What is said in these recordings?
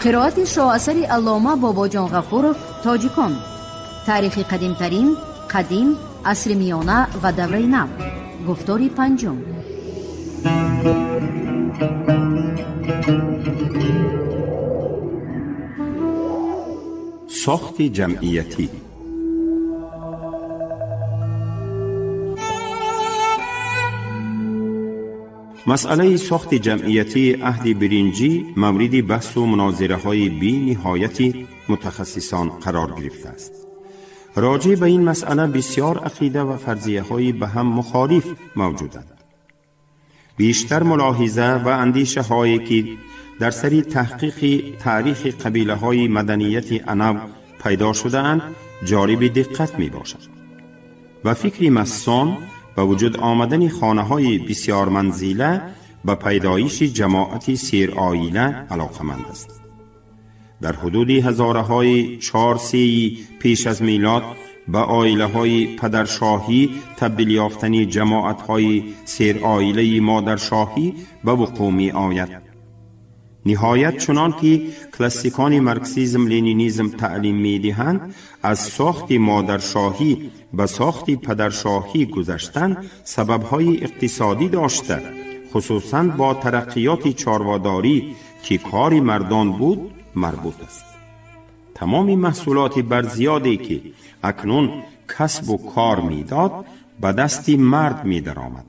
Қироати шоҳасари Аллома Бобоҷон Ғафуров «Тоҷикон. Таърихи қадимтарин, қадим, асри миёна ва давраи нав». Гуфтори панҷум. Сохти ҷамъиятӣ. Масъалаи сохти ҷамъиятии аҳди биринҷӣ мавриди баҳсу мунозираҳои бениҳояти мутахассисон қарор гирифтааст. Роҷеъ ба ин масъала бисёр ақида ва фарзияҳои ба ҳам мухолиф мавҷуданд. Бештар мулоҳиза ва андешаҳое ки дар сари таҳқиқи таърихи қабилаҳои маданияти анав пайдо шудаанд, ҷолиби диққат мебошад. Ба фикри Массон, ба вуҷуд омадани хонаҳои бисёрманзила ба пайдоиши ҷамоати сероила алоқаманд аст. Дар ҳудуди ҳазораҳои чор-сеи пеш аз милод ба оилаҳои падаршоҳӣ табдил ёфтани ҷамоатҳои сероилаи модаршоҳӣ ба вуқӯъ меояд. Ниҳоят, чунон ки классикони марксизм ленинизм таълим медиҳанд, аз сохти модаршоҳӣ ба сохти падаршоҳӣ гузаштан сабабҳои иқтисодӣ дошта, хусусан бо тараққиёти чорводорӣ, ки кори мардон буд, марбут аст. Тамоми маҳсулоти барзиёде ки акнун касбу кор медод, ба дасти мард медаромад.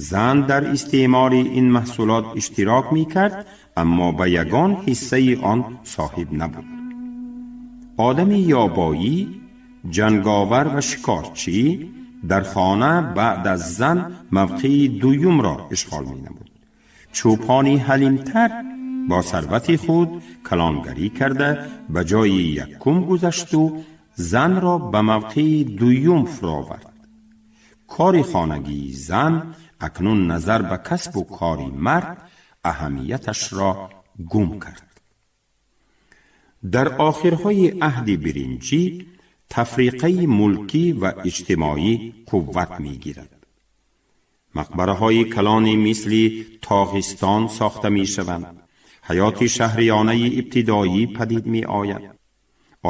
Зан дар истеъмоли ин маҳсулот иштирок мекард, аммо ба ягон ҳиссаи он соҳиб набуд. Одами ёбоӣ, ҷанговар ва шикорчӣ дар хона баъд аз зан мавқеи дуюмро ишғол менамуд. Чӯпони ҳалимтар бо сарвати худ калонгарӣ карда, ба ҷои якум гузашту занро ба мавқеи дуюм фуровард. Кори хонагии зан акнун назар ба касбу кори мард аҳамияташро гум кард. Дар охирҳои аҳди биринҷӣ тафриқаи мулкӣ ва иҷтимоӣ қувват мегирад. Мақбараҳои калоне мисли Тоғистон сохта мешаванд. Ҳаёти шаҳриёнаи ибтидоӣ падид меояд.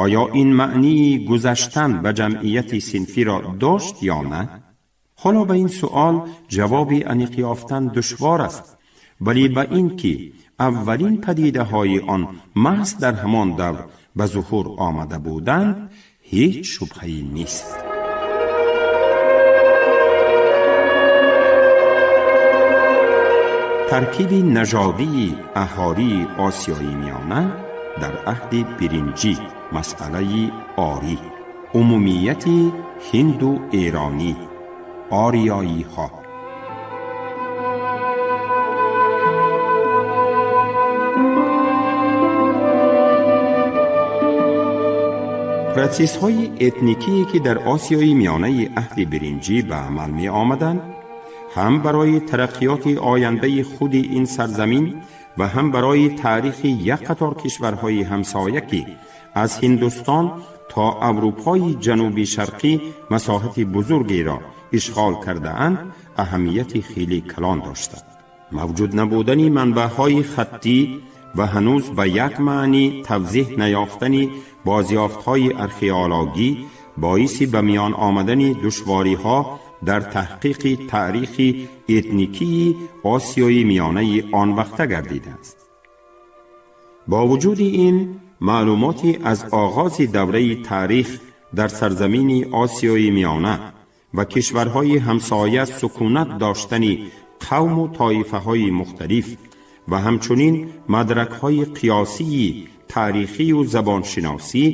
Оё ин маънии гузаштан ба ҷамъияти синфиро дошт ё на? Ҳоло ба ин суол ҷавоби аниқ ёфтан душвор аст, вале ба ин ки аввалин падидаҳои он маҳз дар ҳамон давр ба зуҳур омада буданд, ҳеҷ шубҳае нест. Таркиби нажодии аҳолии Осиёи Миёна дар аҳди биринҷӣ, масъалаи орӣ, умумияти ҳинду эронӣ, ориёиҳо. Протсессҳои этникие ки дар Осиёи Миёнаи аҳди биринҷӣ ба амал меомаданд, ҳам барои тараққиёти ояндаи худи ин сарзамин ва ҳам барои таърихи як қатор кишварҳои ҳамсоя, ки аз Ҳиндустон то Аврупои ҷануби шарқӣ масоҳати бузургеро ишғол кардаанд, аҳамияти хеле калон доштанд. Мавҷуд набудани манбаъҳои хаттӣ ва ҳанӯз ба як маънӣ тавзеҳ наёфтани бозёфтҳои археологӣ боиси ба миён омадани душвориҳо дар таҳқиқи таърихи этникии Осиёи Миёнаи он вақта гардидааст. Бо вуҷуди ин, маълумоти аз оғози давраи таърих дар сарзамини Осиёи Миёна ва кишварҳои ҳамсоя сукунат доштани қавму тоифаҳои мухталиф ва ҳамчунин мадракҳои қиёсии таърихию забоншиносӣ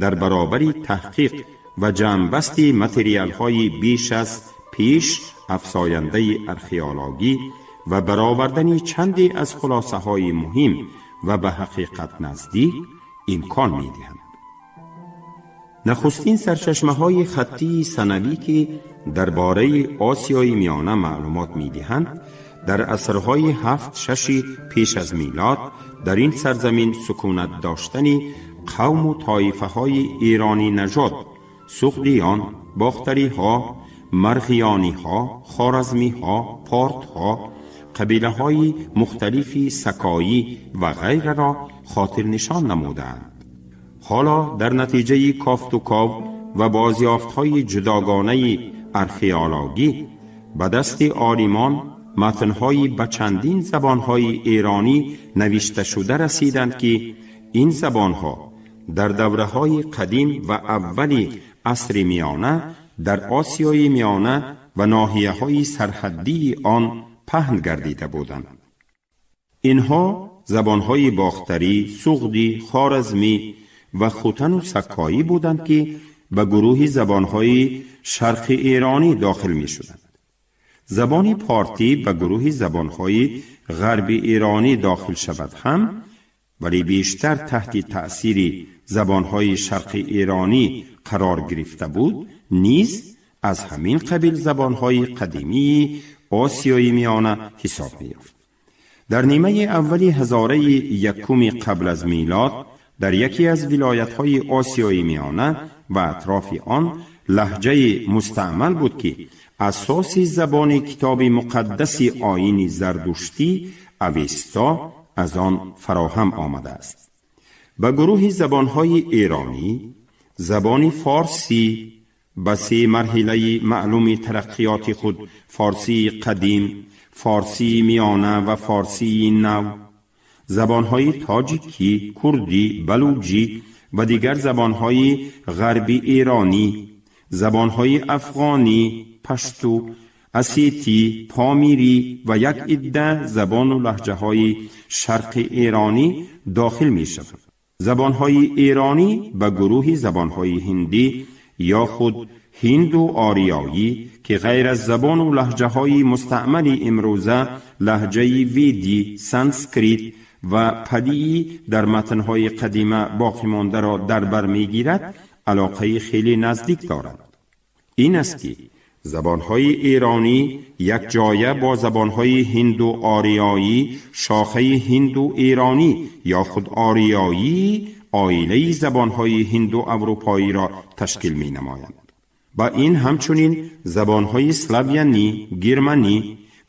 дар баробари таҳқиқ ва ҷамъбасти материалҳои беш аз пеш афзояндаи археологӣ ва баровардани чанде аз хулосаҳои муҳим ва ба ҳақиқат наздик имкон медиҳанд. Нахустин сарчашмаҳои хаттии санавӣ, ки дар бораи Осиёи Миёна маълумот медиҳанд, дар асрҳои ҳафт шаши пеш аз милод дар ин сарзамин сукунат доштани қавму тоифаҳои эронӣ нажод, суғдиён, бохтариҳо, марғиёниҳо, хоразмиҳо, портҳо, қабилаҳои мухталифи сакоӣ ва ғайраро хотирнишон намудаанд. Ҳоло дар натиҷаи кофтуков ва бозёфтҳои ҷудогонаи археологӣ ба дасти олимон матнҳои ба чандин забонҳои эронӣ навишташуда расиданд, ки ин забонҳо дар давраҳои қадим ва аввали асри миёна дар Осиёи Миёна ва ноҳияҳои сарҳаддии он паҳн гардида буданд. Инҳо забонҳои бохтарӣ, суғдӣ, хоразмӣ ва хутану саккоӣ буданд, ки ба гурӯҳи забонҳои шарқи эронӣ дохил мешуданд. Забони портӣ ба гурӯҳи забонҳои ғарби эронӣ дохил шавад ҳам, вале бештар таҳти таъсири забонҳои шарқи эронӣ қарор гирифта буд, низ аз ҳамин қабил забонҳои қадимии Осиёи Миёна ҳисоб меёфт. Дар нимаи аввали ҳазораи якуми қабл аз милод дар яке аз вилоятҳои Осиёи Миёна ва атрофи он лаҳҷаи мустаъмал буд, ки асоси забони китоби муқаддаси оини зардуштӣ Авесто аз он фароҳам омадааст. Ба гурӯҳи забонҳои эронӣ забони форсӣ ба се марҳилаи маълуми тараққиёти худ, форсии қадим, форсии миёна ва форсии нав, забонҳои тоҷикӣ, курдӣ, балуҷӣ ва дигар забонҳои ғарби эронӣ, забонҳои афғонӣ, пашту, асетӣ, помирӣ ва як идда забону лаҳҷаҳои шарқи эронӣ дохил мешаванд. Забонҳои эронӣ ба гурӯҳи забонҳои ҳиндӣ ё худ ҳинду ориёӣ, ки ғайр аз забону лаҳҷаҳои мустаъмали имрӯза лаҳҷаи ведӣ, санскрит ва палии дар матнҳои қадима боқӣ мондаро дар бар мегирад, алоқаи хеле наздик дорад. Ин аст, ки забонҳои эронӣ якҷоя бо забонҳои ҳинду ориёӣ шохаи ҳинду эронӣ ё худ ориёӣ оилаи забонҳои ҳинду аврупоиро ташкил менамоянд. Ба ин ҳамчунин забонҳои славянӣ, германӣ,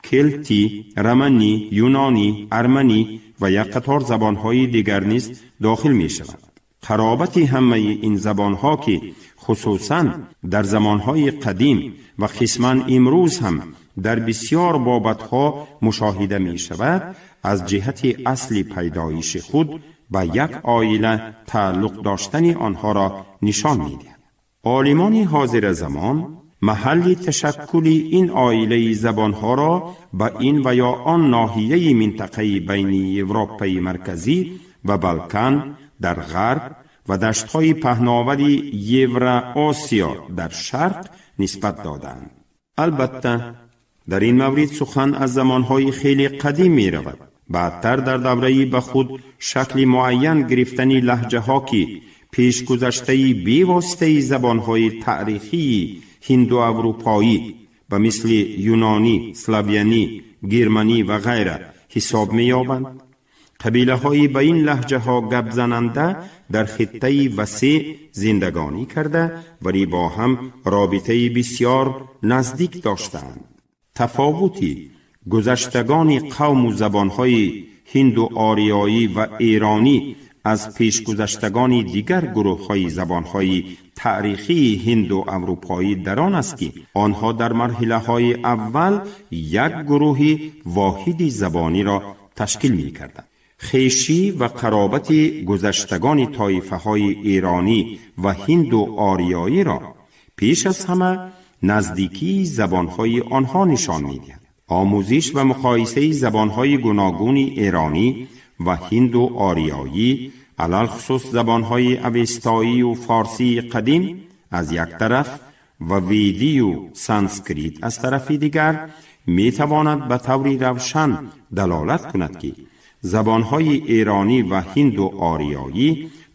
келтӣ, романӣ, юнонӣ, арманӣ ва як қатор забонҳои дигар низ дохил мешаванд. Қаробати ҳамаи ин забонҳо, ки хусусан дар замонҳои қадим ва қисман имрӯз ҳам дар бисёр бобатҳо мушоҳида мешавад, аз ҷиҳати асли пайдоиши худ ба як оила тааллуқ доштани онҳоро нишон медиҳад. Олимони ҳозиразамон маҳалли ташаккули ин оилаи забонҳоро ба ин ва ё он ноҳияи минтақаи байни Европаи Марказӣ ва Балкан дар ғарб ва даштҳои паҳновари Евроосиё дар шарқ нисбат додаанд. Албатта, дар ин маврид сухан аз замонҳои хеле қадим меравад. Баъдтар, дар давраи ба худ шакли муайян гирифтани лаҳҷаҳо, ки пешгузаштаи бевоситаи забонҳои таърихии ҳиндуаврупоӣ ба мисли юнонӣ, славянӣ, германӣ ва ғайра ҳисоб меёбанд, қабилаҳои ба ин лаҳҷаҳо гапзананда дар хиттаи васеъ зиндагонӣ карда, вале бо ҳам робитаи бисьёр наздик доштаанд. Тафовути гузаштагони қавму забонҳои ҳинду ориёӣ ва эронӣ аз пешгузаштагони дигар гурӯҳҳои забонҳои таърихии ҳинду аврупоӣ дар он аст, ки онҳо дар марҳилаҳои аввал як гурӯҳи воҳиди забониро ташкил мекарданд. Хешӣ ва қаробати гузаштагони тоифаҳои эронӣ ва ҳинду ориёиро пеш аз ҳама наздикии забонҳои онҳо нишон медиҳад. Омӯзиш ва муқоисаи забонҳои гуногуни эронӣ ва ҳинду ориёӣ, алалхусус забонҳои авестоию форсии қадим аз як тараф ва ведию санскрит аз тарафи дигар, метавонад ба таври равшан далолат кунад, ки забонҳои эронӣ ва ҳинду ориёӣ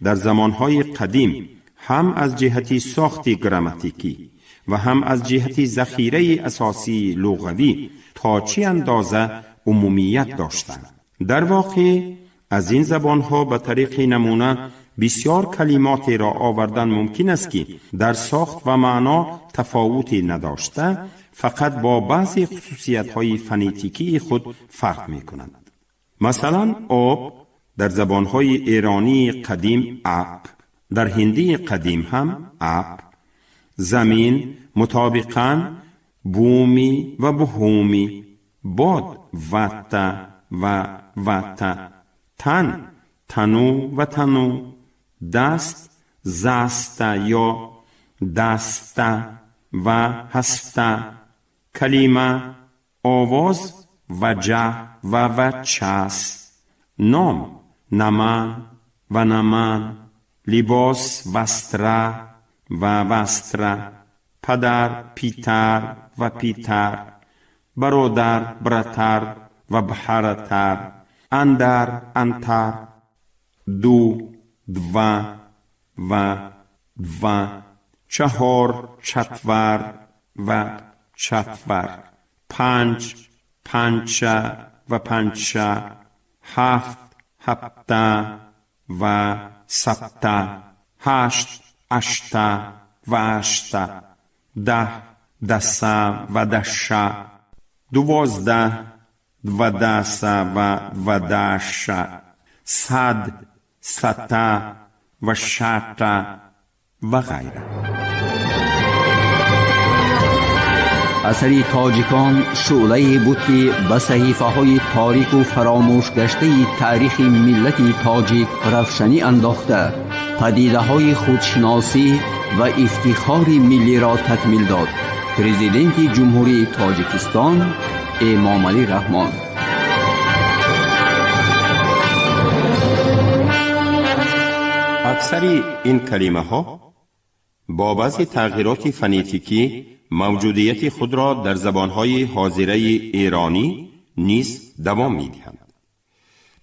дар замонҳои қадим ҳам аз ҷиҳати сохти грамматикӣ ва ҳам аз ҷиҳати захираи асосии луғавӣ то чӣ андоза умумият доштанд. Дар воқеъ, аз ин забонҳо ба тариқи намуна бисьёр калимотеро овардан мумкин аст, ки дар сохт ва маъно тафовуте надошта, фақат бо баъзе хусусиятҳои фонетикии худ фарқ мекунанд. Масалан, об дар забонҳои эронии қадим ап, дар ҳиндии қадим ҳам ап, замин мутобиқан буми ва буҳуми, бод ватта ва вата, тан тану ва тану, даст заста ё даста ва ҳаста, калима овоз ваҷа ва вачас, ном наман ва наман, либос вастра ва вастра, падар питар ва питар, бародар братар ва бҳаратар, андар антар, ду два ва два, чаҳор чатвар ва чатвар, панҷ панча ва панча, ҳафт ҳапта ва сапта, ҳашт ашта ва ашта, 10 даса ва даша, 12 двадаса ва двадаша, 100 сата ва шата ва ғайра. Асари тоҷикон шӯълае буд, ки ба саҳифаҳои торику фаромӯшгаштаи таърихи миллати тоҷик равшанӣ андохта, падидаҳои худшиносӣ ва ифтихори миллиро такмил дод. Президенти Ҷумҳурии Тоҷикистон Эмомалӣ Раҳмон. Аксари ин калимаҳо бо баъзе тағйироти фонетикӣ мавҷудияти худро дар забонҳои ҳозираи эронӣ низ давом медиҳанд.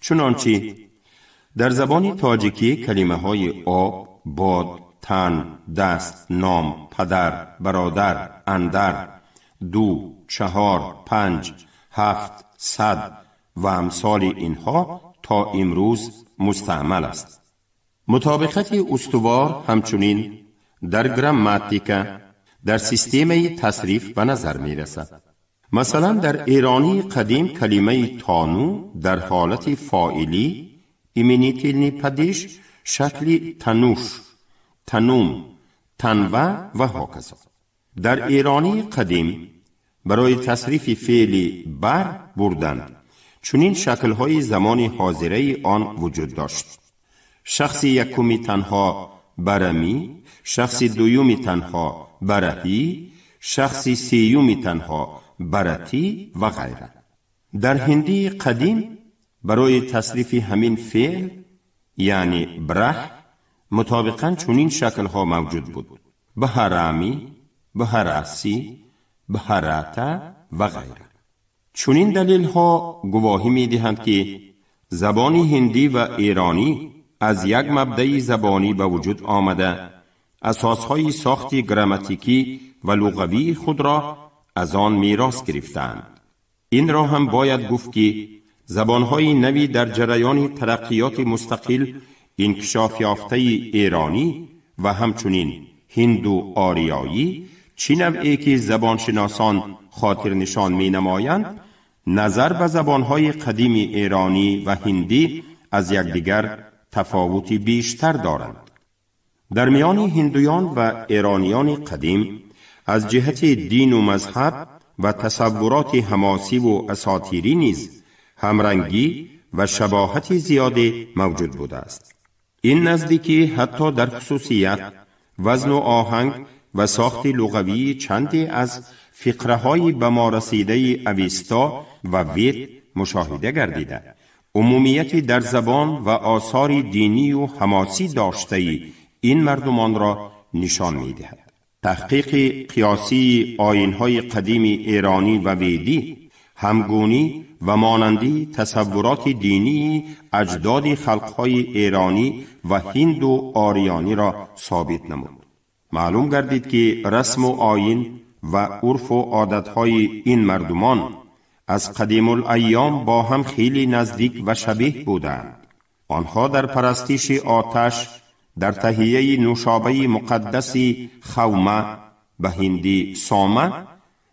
Чунончи дар забони тоҷикӣ калимаҳои об, бод, тан, даст, ном, падар, бародар, андар, ду, чаҳор, панҷ, ҳафт, 100 ва амсоли инҳо то имрӯз мустаъмал аст. Мутобиқати устувор ҳамчунин дар грамматика, дар системаи тасриф ба назар мерасад. Масалан, дар эронии қадим калимаи тону дар ҳолати фоилӣ именительный падеж шакли тануш, танум, танва ва ҳоказо. Дар эронии қадим барои тасрифи феъли бар бурдан чунин шаклҳои замони ҳозираи он вуҷуд дошт: шахси якуми танҳо барамӣ, шахси дуюми танҳо бараҳӣ, шахси сеюми танҳо баратӣ ва ғайра. Дар ҳиндии қадим барои тасрифи ҳамин феъл, яъне браҳ, мутобиқан чунин шаклҳо мавҷуд буд: баҳарами, баҳараси, баҳарата ва ғайра. Чунин далелҳо гувоҳӣ медиҳанд, ки забони ҳиндӣ ва эронӣ аз як мабдаи забонӣ ба вуҷуд омада, асосҳои сохти грамматикӣ ва луғавии худро аз он мерос гирифтаанд. Инро ҳам бояд гуфт, ки забонҳои нави дар ҷараёни тараққиёти мустақил инкишофёфтаи эронӣ ва ҳамчунин ҳинду ориёӣ, чӣ навъе ки забоншиносон хотирнишон менамоянд, назар ба забонҳои қадими эронӣ ва ҳиндӣ аз якдигар тафовути бештар доранд. Дар миёни ҳиндуён ва эрониёни қадим аз ҷиҳати дину мазҳаб ва тасаввуроти ҳамосиву асотирӣ низ ҳамрангӣ ва шабоҳати зиёде мавҷуд будааст. Ин наздикӣ ҳатто дар хусусият, вазну оҳанг ва сохти луғавии чанде аз фиқраҳои ба мо расидаи Авесто ва Вед мушоҳида гардида, умумияти дар забон ва осори динию ҳамосӣ доштаи ин мардумонро нишон медиҳад. Таҳқиқи қиёсии оинҳои қадими эронӣ ва ведӣ ҳамгунӣ ва монандии тасаввуроти динии аҷдоди халқҳои эронӣ ва ҳинду ориёниро собит намуд. Маълум гардид, ки расму оин ва урфу одатҳои ин мардумон аз қадимулайём бо ҳам хеле наздик ва шабеҳ буданд. Онҳо дар парастиши оташ, дар таҳияи нӯшобаи муқаддаси хавма, ба ҳиндӣ сома,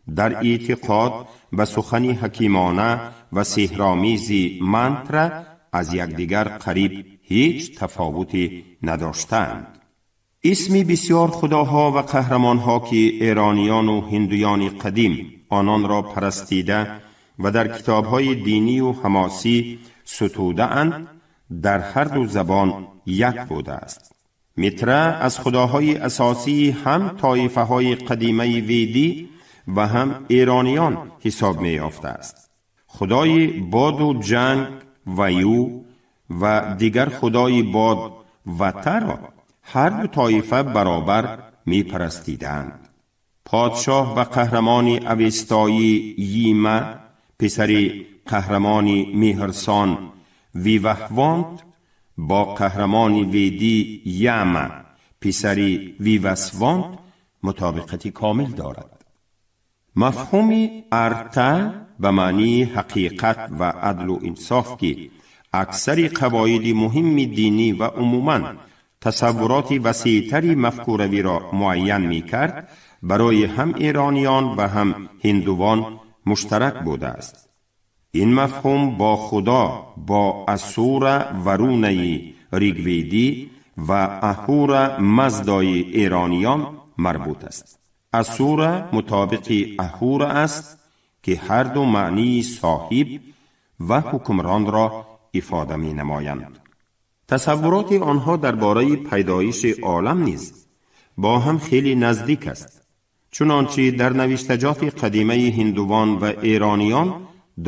Дар эътиқод ба сухани ҳакимона ва сеҳромези мантра аз якдигар қариб ҳеҷ тафовуте надоштаанд. Исми бисёр худоҳо ва қаҳрамонҳо, ки эрониёну ҳиндуёни қадим ононро парастида ва дар китобҳои динию ҳамосӣ сутудаанд, дар ҳар ду забон як будааст. Митра аз худоҳои асосии ҳам тоифаҳои қадимаи ведӣ ва ҳам эрониён ҳисоб меёфтааст. Худои боду ҷанг Ваю ва дигар худои бод Ватаро ҳар ду тоифа баробар мепарастидаанд. Подшоҳ ва қаҳрамони авестоӣ Йима, писари қаҳрамони Меҳрсон Виваҳвонт, бо қаҳрамони ведӣ Яма, писари Вивасвонт, мутобиқати комил дорад. Мафҳуми арта ба маънии ҳақиқат ва адлу инсоф, ки аксари қавоиди муҳимми динӣ ва умуман тасаввуроти васеътари мафкуравиро муайян мекард, барои ҳам эрониён ва ҳам ҳиндувон муштарак будааст. Ин мафҳум бо худо, бо Асура Варунаи ригведӣ ва Аҳура Маздои эрониён марбут аст. Асура мутобиқи Аҳура аст, ки ҳар ду маънии соҳиб ва ҳукмронро ифода менамоянд. Тасаввуроти онҳо дар бораи пайдоиши олам низ бо ҳам хеле наздик аст. Чунончи дар навиштаҷоти қадимаи ҳиндувон ва эрониён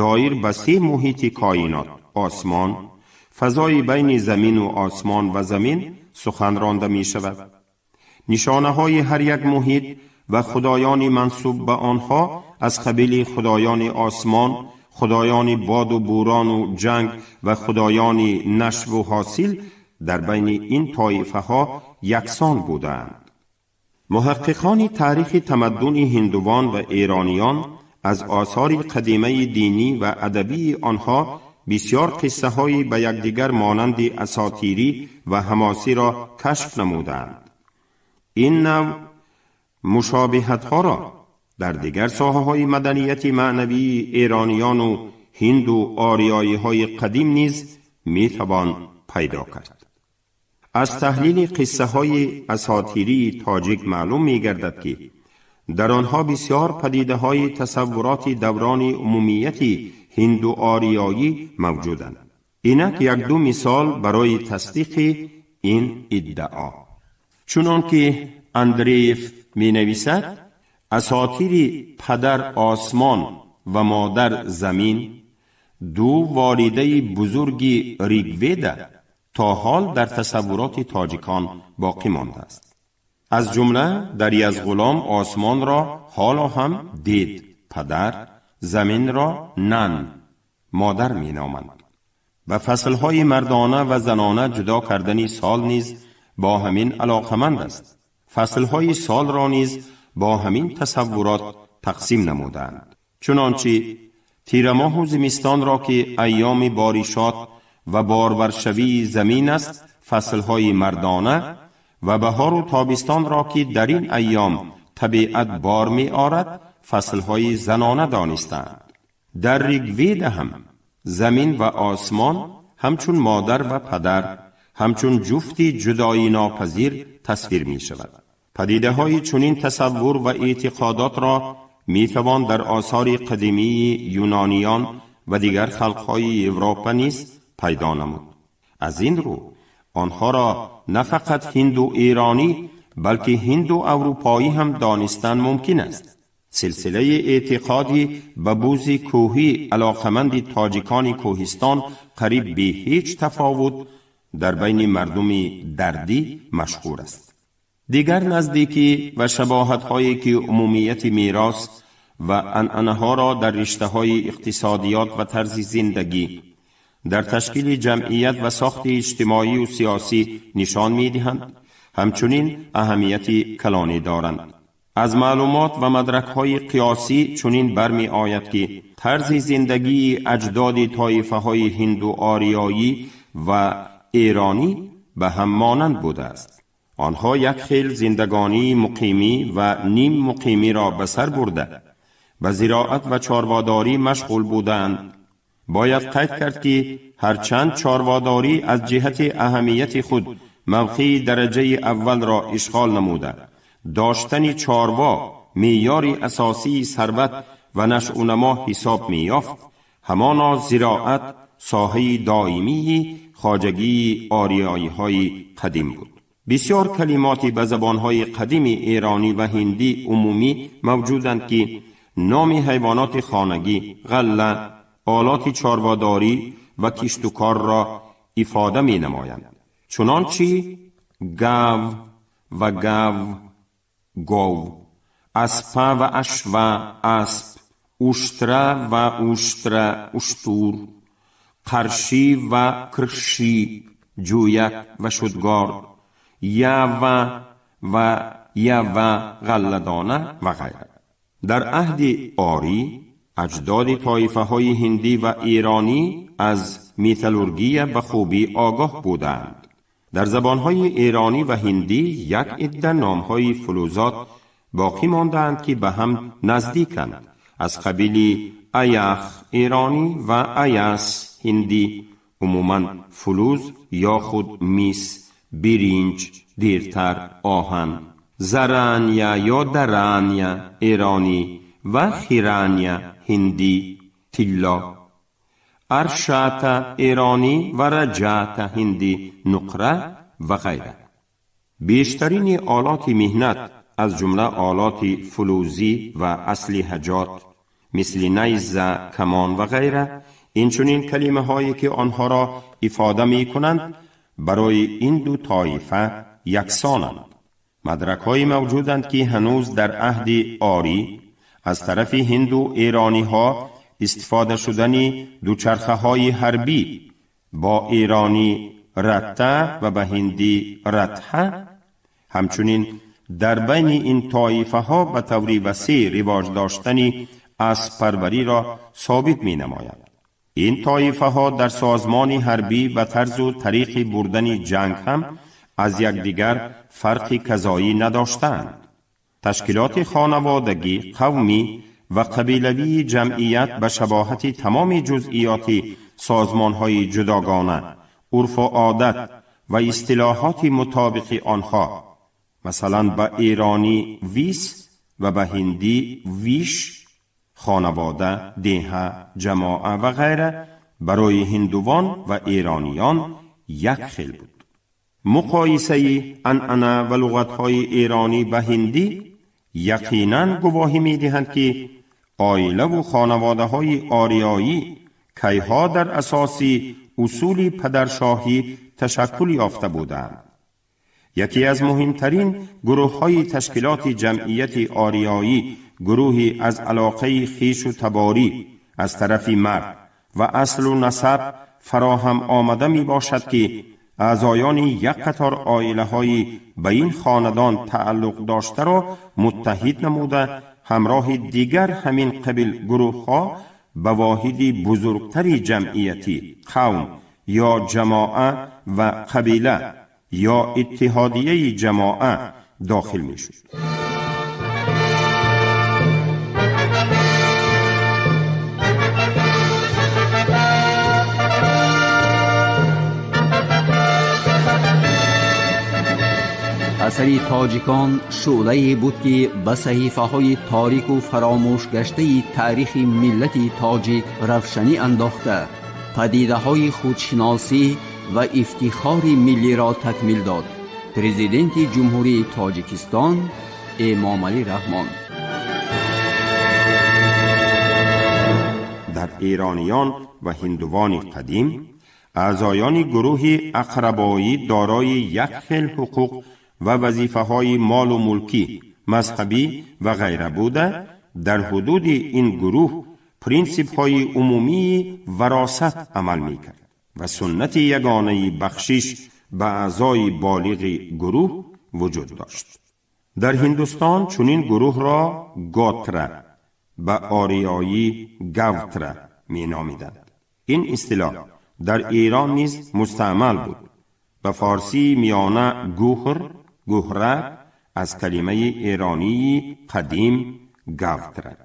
доир ба се муҳити коинот: осмон, фазои байни замину осмон ва замин сухан ронда мешавад. Нишонаҳои ҳар як муҳит ва худоёни мансуб ба онҳо аз қабили худоёни осмон, худоёни боду бӯрону ҷанг ва худоёни нашву ҳосил дар байни ин тоифаҳо яксон будаанд. Муҳаққиқони таърихи тамаддуни ҳиндувон ва эрониён аз осори қадимаи динӣ ва адабии онҳо бисёр қиссаҳои ба якдигар монанди асотирӣ ва ҳамосиро кашф намудаанд. Ин нав мушобиҳатҳоро дар дигар соҳаҳои маданияти маънавии эрониёну ҳинду ориёиҳои қадим низ метавон пайдо кард. Аз таҳлили қиссаҳои асотирии тоҷик маълум мегардад, ки дар онҳо бисёр падидаҳои тасаввуроти даврони умумияти ҳинду ориёӣ мавҷуданд. Инак якду мисол барои тасдиқи ин иддао. Чунон ки Андреев менависад, асотири падар осмон ва модар замин, ду волидаи бузурги Ригведа, то ҳол дар тасаввуроти тоҷикон боқӣ мондааст. Аз ҷумла дар Язғулом осмонро ҳоло ҳам Дед падар, заминро Нан модар меноманд. Ба фаслҳои мардона ва занона ҷудо кардани сол низ бо ҳамин алоқаманд аст. Фаслҳои солро низ бо ҳамин тасаввурот тақсим намуданд. Чунончи тирамоҳу зимистонро, ки айёми боришот ва борваршавии замин аст, фаслҳои мардона, ва баҳору тобистонро, ки дар ин айём табиат бор меорад, фаслҳои занона донистанд. Дар Ригведа ҳам замин ва осмон ҳамчун модар ва падар, ҳамчун ҷуфти ҷудоинопазир тасвир мешавад. Падидаҳои чунин тасаввур ва эътиқодотро метавон дар осори қадимии юнониён ва дигар халқҳои Европа низ пайдо намуд. Аз ин рӯ онҳоро на фақат ҳинду эронӣ, балки ҳинду аврупоӣ ҳам донистан мумкин аст. Силсилаи эътиқоди ба бузи кӯҳӣ алоқаманди тоҷикони кӯҳистон қариб бе ҳеҷ тафовут дар байни мардуми дардӣ машҳур аст. Дигар наздикӣ ва шабоҳатҳое, ки умумияти мерос ва анъанаҳоро дар риштаҳои иқтисодиёт ва тарзи зиндагӣ, дар ташкили ҷамъият ва сохти иҷтимоию сиёсӣ нишон медиҳанд, ҳамчунин аҳамияти калонӣ доранд. Аз маълумот ва мадракҳои қиёсӣ чунин бармеояд, ки тарзи зиндагии аҷдоди тоифаҳои ҳинду ориёӣ ва эронӣ ба ҳам монанд будааст. Онҳо як хел зиндагонии муқимӣ ва ним муқимиро ба сар бурда, به زراعت و چارواداری مشغول بودند. باید قید کرد که هرچند چارواداری از جهت اهمیت خود موقع درجه اول را اشغال نموده، داشتن چاروا معیار اساسی ثروت و نشو و نما حساب می‌یافت، همانا زراعت ساحه دائمی خواجگی آریایی‌های قدیم بود. بسیار کلماتی به زبان‌های قدیم ایرانی و هندی عمومی موجودند که نام حیوانات خانگی، غله، آلات چارواداری و کشت و کار را افاده می نمایند. چنانچه گاو و گاو، گاو، اسپه و اشوه، اسب، اوشتره و اوشتره، اشتور، قرشی و کرشی، جویک و شدگار، یوه و یوه، غله‌دانه و غیره. در عهد آری اجداد طایفه های هندی و ایرانی از میتالورگی به خوبی آگاه بودند. در زبانهای ایرانی و هندی یک عده نامهای فلزات باقی ماندند که به هم نزدیکند، از قبیل ایخ ایرانی و ایس هندی، عموماً فلوز یا خود میس، برنج، دیرتر آهن، زرانیا یا درانیا ایرانی و خیرانیا هندی، طلا، ارشاتا ایرانی و رجاتا هندی، نقره و غیره. بیشترین آلات مهنت از جمله آلات فلوزی و اسلحه‌جات مثل نیزه، کمان و غیره، اینچنین کلمه هایی که آنها را افاده می کنند برای این دو طایفه یکسانند. مدرک های موجودند که هنوز در عهد آری از طرف هندو ایرانی ها استفاده شدن دوچرخه های حربی با ایرانی رته و به هندی رتحه، همچنین در بین این طایفه ها به طور وسیع رواج داشتن اسب پروری را ثابت می نماید. این طایفه ها در سازمان حربی و طرز و طریق بردن جنگ هم از یکدیگر فرق کذایی نداشتند. تشکیلات خانوادگی، قومی و قبیلوی جمعیت به شباهت تمام جزئیات سازمان‌های جداگانه، عرف و عادت و اصطلاحات مطابق آنها، مثلا به ایرانی ویس و به هندی ویش، خانواده، دیهه، جماعه و غیره، برای هندوان و ایرانیان یک خیل بود. مقایسه عنعنه و لغت‌های ایرانی به هندی یقینا گواهی می‌دهند که عائله و خانواده‌های آریایی کیها در اساس اصول پدرشاهی تشکل یافته بودند. یکی از مهمترین گروه‌های تشکیلات جمعیت آریایی گروهی از علاقه خویش و تباری از طرف مرد و اصل و نسب فراهم آمده می باشد که اعضایان یک قطار عائله های به این خاندان تعلق داشته را متحد نموده همراه دیگر همین قبیل گروه ها به واحد بزرگتر جمعیتی، قوم یا جماعه و قبیله یا اتحادیه جماعه داخل می شد. اثر تاجیکان شعله‌ای بود که به صحیفه‌های تاریک و فراموش گشته تاریخ ملت تاجیک روشنی انداخته، پدیده‌های خودشناسی و افتخار ملی را تکمیل داد. پرزیدنت جمهوری تاجیکستان امامعلی رحمان. در ایرانیان و هندوان قدیم اعضایان گروه اقربایی دارای یک خیل حقوق و وظیفه های مال و ملکی، مذهبی و غیره بوده، در حدود این گروه پرینسیپ های عمومی وراثت عمل می کرد و سنت یگانه بخشش به اعضای بالغ گروه وجود داشت. در هندوستان چنین گروه را گاتره به آریایی گوتره می نامیدند. این اصطلاح در ایران نیز مستعمل بود. به فارسی میانه گوهر، گوهرک از کلمه ایرانی قدیم گوتره.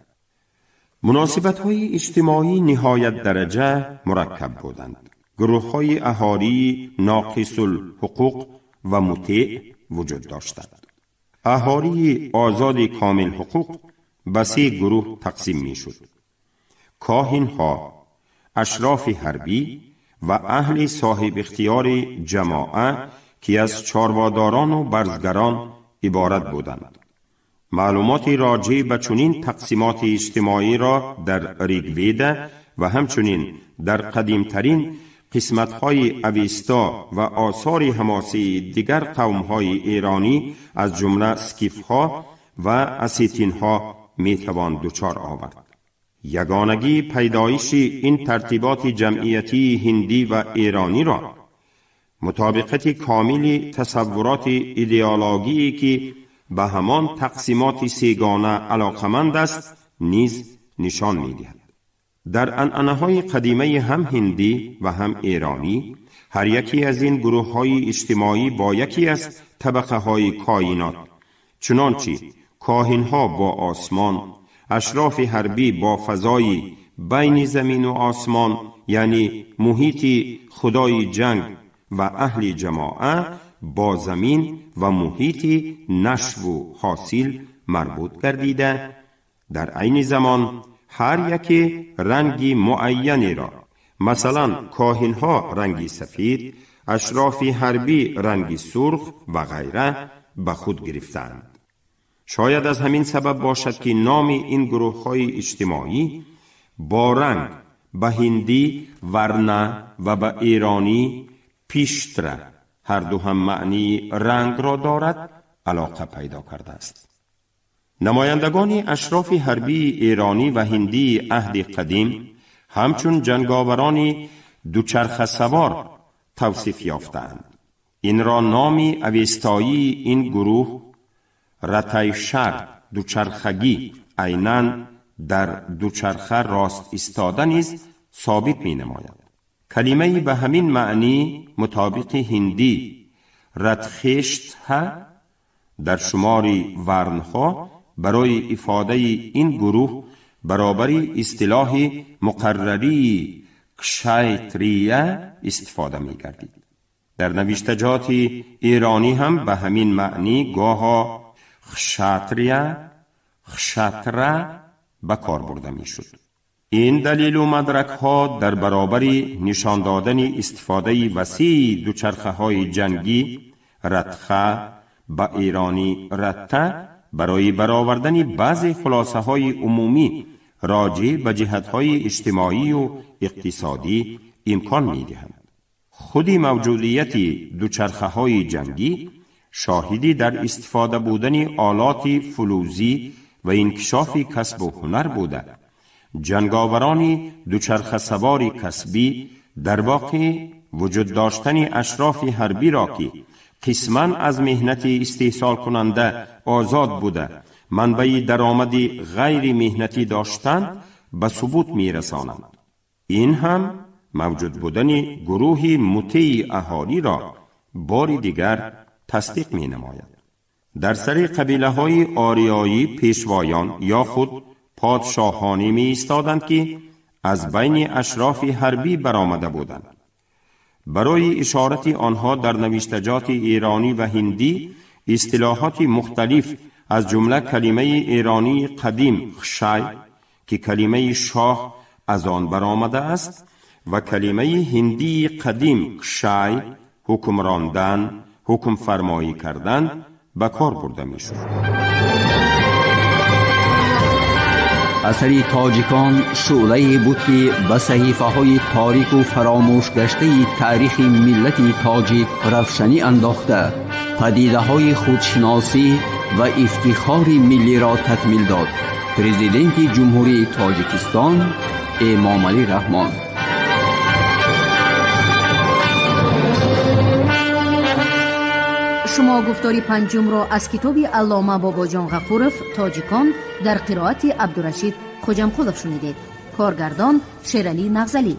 Муносибатҳои иҷтимоӣ ниҳоят дараҷа мураккаб буданд. Гурӯҳҳои аҳолии ноқисулҳуқуқ ва мутеъ вуҷуд доштанд. Аҳолии озоди комилҳуқуқ ба се гурӯҳ тақсим мешуд: коҳинҳо, ашрофи ҳарбӣ ва аҳли соҳибихтиёри ҷамоа, ки аз чорводорону барзгарон иборат буданд. Маълумоти роҷеъ ба чунин тақсимоти иҷтимоиро дар Ригведа ва ҳамчунин дар қадимтарин қисматҳои Авеста ва осори ҳамосии дигар қавмҳои эронӣ, аз ҷумла скифҳо ва осетинҳо, метавон дучор овард. Ягонагии пайдоиши ин тартиботи ҷамъиятии ҳиндӣ ва эрониро мутобиқати комили тасаввуроти идеологие, ки ба ҳамон тақсимоти сегона алоқаманд аст, низ нишон медиҳад. Дар анъанаҳои қадимаи ҳам ҳиндӣ ва ҳам эронӣ ҳар яке аз ин гурӯҳҳои иҷтимоӣ бо яке аз табақаҳои коинот, чунончи коҳинҳо бо осмон, ашрофи ҳарбӣ бо фазои байни замину осмон, яъне муҳити худои ҷанг, ва аҳли ҷамоа бо замин ва муҳити нашву ҳосил марбут гардида, дар айни замон ҳар яке ранги муайянеро, масалан, коҳинҳо ранги сафид, ашрофи ҳарбӣ ранги сурх ва ғайра, ба худ гирифтаанд. Шояд аз ҳамин сабаб бошад, ки номи ин гурӯҳҳои иҷтимоӣ бо ранг ба ҳиндӣ варна ва ба эронӣ пиштра, ҳарду ҳам маънии рангро дорад, алоқа пайдо кардааст. Намояндагони ашрофи ҳарбии эронӣ ва ҳиндии аҳди қадим ҳамчун ҷанговарони дучархасавор тавсиф ёфтаанд. Инро номи авестоии ин гурӯҳ Ратайшар, дучархагӣ, айнан дар дучарха рост истода, низ собит менамояд. Калимаи ба ҳамин маънӣ мутобиқи ҳиндӣ ратхештҳа дар шумори варнҳо барои ифодаи ин гурӯҳ баробари истилоҳи муқаррарии кшайтрия истифода мегардид. Дар навиштаҷоти эронӣ ҳам ба ҳамин маънӣ гоҳо хшатрия, хшатра ба кор бурда мешуд. Ин далелу мадракҳо дар баробари нишон додани истифодаи васеи дучархаҳои ҷангӣ ратха, ба эронӣ ратта, барои баровардани баъзе хулосаҳои умумӣ роҷеъ ба ҷиҳатҳои иҷтимоию иқтисодӣ имкон медиҳанд. Худи мавҷудияти дучархаҳои ҷангӣ шоҳиди дар истифода будани олоти фулузӣ ва инкишофи касбу ҳунар буда, ҷанговарони дучархасавори касбӣ, дар воқеъ вуҷуд доштани ашрофи ҳарбиро, ки қисман аз меҳнати истеҳсолкунанда озод буда, манбаи даромади ғайри меҳнатӣ доштанд, ба субут мерасонанд. Ин ҳам мавҷуд будани гурӯҳи мутеи аҳолиро бори дигар тасдиқ менамояд. Дар сари қабилаҳои ориёӣ пешвоён ё худ подшоҳоне меистоданд, ки аз байни ашрофи ҳарбӣ баромада буданд. Барои ишорати онҳо дар навиштаҷоти эронӣ ва ҳиндӣ истилоҳоти мухталиф, аз ҷумла калимаи эронии қадим хшай, ки калимаи шоҳ аз он баромадааст, ва калимаи ҳиндии қадим кшай, ҳукм рондан, ҳукмфармоӣ кардан, ба кор бурда мешуд. Асари тоҷикон шӯълае буд, ки ба саҳифаҳои торику фаромӯшгаштаи таърихи миллати тоҷик равшанӣ андохта, падидаҳои худшиносӣ ва ифтихори миллиро такмил дод. Президенти Ҷумҳурии Тоҷикистон Эмомалӣ Раҳмон. Шумо гуфтори панҷумро аз китоби аллома Бобоҷон Ғафуров «Тоҷикон» дар қироати Абдурашид Хоҷамқулов шунидед. Коргардон Шералӣ Нағзалӣ.